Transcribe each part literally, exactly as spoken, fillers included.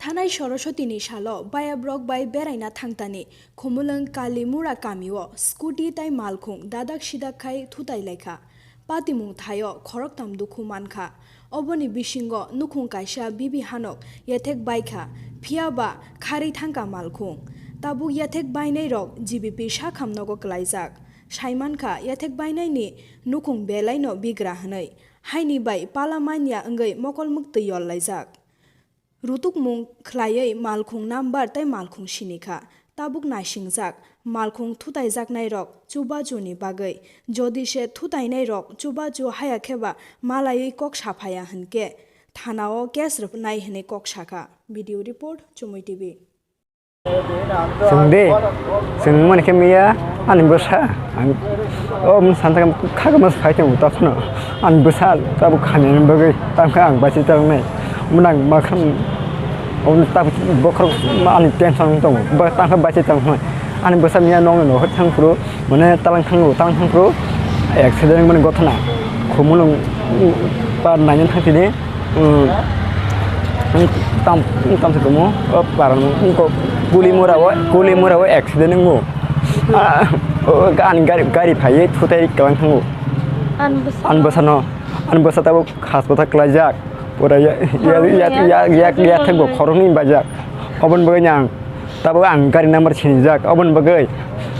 Thanai Soroswatini salo bayabrok bai beraina thangtani Khumulwng Kalimura kamio scooty tai malkhung dadak sidak khai thutai laikha. Patimung thaio khoroktham dukhu mankha. Oboni bisingo nukhung kaisa bibi hanok yethek baikha, phiya ba kharwi thangkha malkhung. Tabuk yethek bainairok G B P sakham nogo klaijak. Saimankha yethek bainaini nukhung belaino bigra hwnwi. Haini bai pala manya wngwi mokol mwktwi yollaijak. Rutukmung khlaiwi malkhung number tei malkhung sinikha. Tabuk naisingjak malkhung thutaijaknairok chubachuni bagwi. Jodi se thutainairok chubachu haya khe ba malaiwi kok saphaya hwnkhe thanao case rwnai hwnwi kok sakha. Video report, Chumui T V. Chwng de, chwng mani khe miya ani bwsa. Ang o mung san thangkhe khagama phai tongo, tokno ani bwsa tabuk khamyani bagwi tangkha ang bachai tongnai. Mwnang makham o tabuk bokhorok ani tension tongo, ba tangkha bachai tongnai. Ani bwsa miya nokni nohor thangphuru, mane talang thango, talang thango, accident mani gothana. Khumulwng, mm, par naina thangtini, mm, mm, tam, mm, tam se kumo, o par, mm, ko, Kulimura o, Kulimura o accident wngo. Ah, o, ani gari, gari phaiwi thutai kalang thango. Ani bwsa. Ani bwsano, ani bwsa tabuk hospital klaijak. Pura ya, ya, ya, ya, ya, ya, thangbo khoroknwi bajak. Oboni bagwi ang Tabuk ang gari number sinijak, oboni bagwi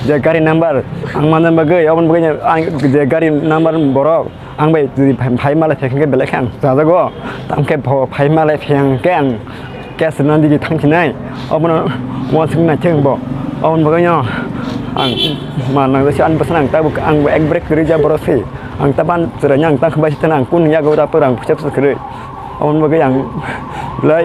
je gari number ang manna bagwi, oboni bagwi ang je gari number borok ang bai twi phai, phai malai phai khe belai khe ang chajago. Tamkhe bo phai malai phai ang khe ang case rwna digi thangsinai, obono uansuk naithok bo. Oboni bagwi no ang ma nang jasi ani bwsano ang tabuk ang ek brake kwrwi ja borok se. Ang taban chwraino ang tangkha bai se thangna ang kunu yago ta pwrang puisa puisa kwrwi. Aboni bagwi ang belai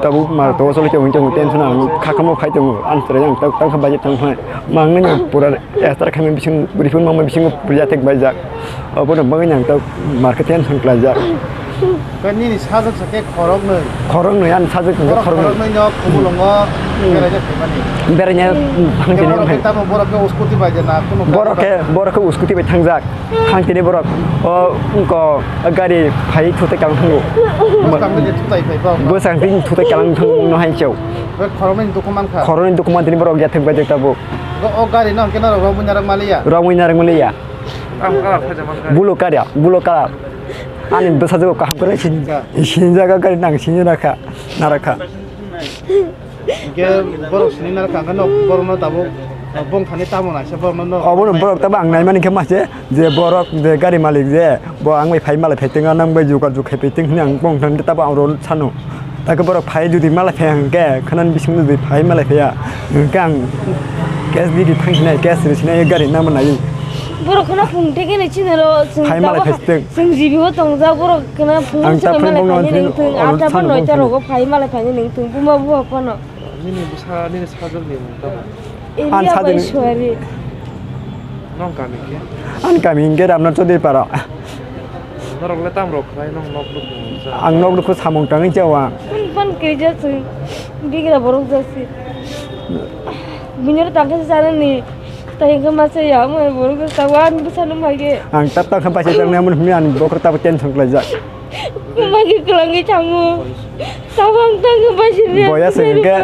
tabuk mar to choli tongwi tongo, tension ang kha kamo phai tongo. Ang chwraino ang tabuk tangkha bai se thangkha. Mangni pura extra khamwi bising rifun mangma bisingo pura thek bai jak. Aboni bagwi ang tabuk mar khe tension kwlai jak. Khe nini sajwk sa khe khoroknwi. Khoroknwi, ani sajwk hwnkhe borok khoroknwi. Khoroknwi no Khumulwngo beraina phaimani. Beraina thangtini borok khe phai. Tamo borok khe uskuti bai de na, kuno borok khe, borok khe uskuti bai thangjak. Thangtini borok o wngko gari phai thutai kalang thango. Bwskang twi thutai phai ba. Bwskang twi thutai kalang thango no hai chau. Khoroknwi dukhu mankha. Khoroknwi dukhu mantini borok yathek bai de tabuk. O gari no hwnkhe norok romwi narwk maliya. Romwi narwk maliya. Bulo kara, bulo kara. Ani bwsajwk kaham kwrwi sinijak. Sinijak o gari nang sinijak nakha, narakha. Hingke borok sini naro kangkhe no borokno tabuk bong thani tamo naisa borokno no. Obono borok tabuk ang naimani khe mase je borok je gari malik je bo ang bai phai malai phai tongya nang bai jukar juk khai phai tong hwnwi ang bong thani tabuk ang rw sano. Takhe borok phai jodi malai phai hwnkhe khwnani bisingo jodi phai malai phaiya hwnkhe ang case digi thang sinai case rw sinai gari nangma nai. Borok khwna phung teke ni chini ro chwng phai malai phai tong. Chwng jibi o tongjak borok khwna phung ang chwng ta malai phai ni nung thung ata phano ita rogo phai malai phai ni nung thung buma buma phano. Nini bwsa, nini sajwkni mung tamo? Elia bai suari. Nong kami khe? Ani kami hingke Ramnath Chaudhary para. Norok le tam rok khlai nong nok nuk nung sa. Ang nok nuk samung tangwi chawa. Pun pan kiri ja sung. Bigra borok ja si. Binir tangka sa sana ni. Tai hingke masa ya mo borok ja sa wan bwsa nung mai ge. Ang tap tangka paisa tang namun hmi ani bokor tabo tension khlai jak. Magi kelangi tango. Tabang tango basir ya. Boyas hingke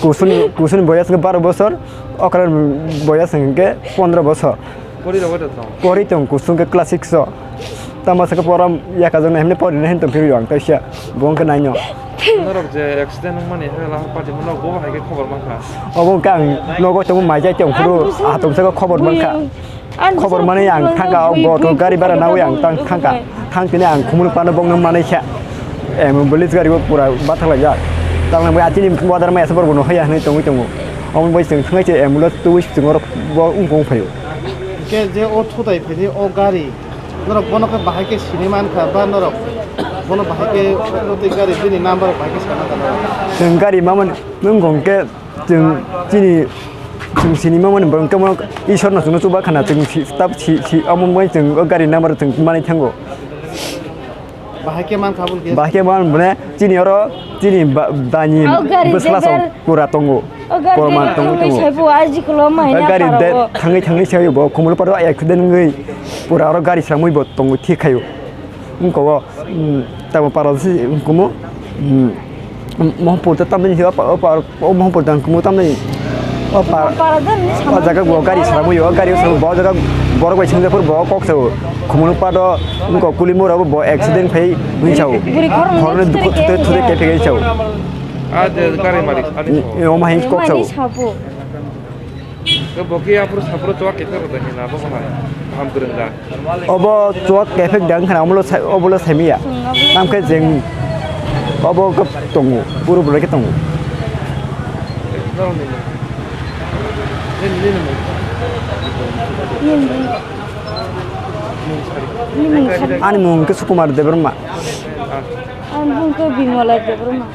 kusun, kusun boyas hingke baro bosor, okra boyas hingke pondro bosor. Pori rogo de tong. Pori tong kusun ke class six o. Tamo sake porom yaka jong hemne pori ne hen tong phiri ang kaisa. Bong ke naino. Norok je accident wngmani hela party mo nok bo hai ke khobor mankha. Obo kang nogo tong mai jai tong phuru atom sake khobor mankha. Khobor mani ang thangka, bo to gari bara nawi ang tang thangka. Thang tini ang khumul pano bong nang manai kha. Em, ambulance gari bo pura bathak lai jak. Tang nang bai atini wadar mai asabor bo no haya hinui tongwi tongo. Omo bai chwng thangwi se ambulance twi chwng oro bo wng kong phaio. Hingke je o thutai phaini o gari, norok bono khe bahai khe sini mankha ba norok bono bahai khe o twi gari bini number bahai khe sana kana. Chwng gari mamani wng kong khe Chwng chini, chwng sinima mani borok tamo Isor no chwngno chuba khana chwng si, tab si, si, omo bai chwng o gari number chwng manwi thango. Bahai khe man kha bole khe. Bahai khe man bole chini oro chini ba, dani bwsla song pura tongo. O gari pura man tongo tongo. Sai bo aji kolo mai na gari de thangwi thangwi sai bo khumul paro accident wngwi pura oro gari sramwi bo tongo thik khayo. Wngkha o, mm, tamo para si wngkha mo, mm, Mohampur ta tamni hiwa pa, pa, o Mohampur tang kumu tamni. O pa, o jaga bo gari samu yo, gari samu bo jaga borok bai sengja phuru bo kok sao. Khumunu pa do, ko kuli mura bo accident phai wi sao. Buri khoroknwi Khoroknwi dukhu thute thute kephek sao. A je gari malik, ani sao. O ma hin kok sao. Ke boki aphuru saphuru chuwak kephek rwda hina bo hai. Kaham kwrwng da. Obo chuwak kephek da wngkha na, omo lo sai, obo lo saimiya. Tamkhe jeng obo khe tongo, puro puro khe tongo. Ani mung khe Sukumar Debbarma. Ani mung khe Bimala Debbarma.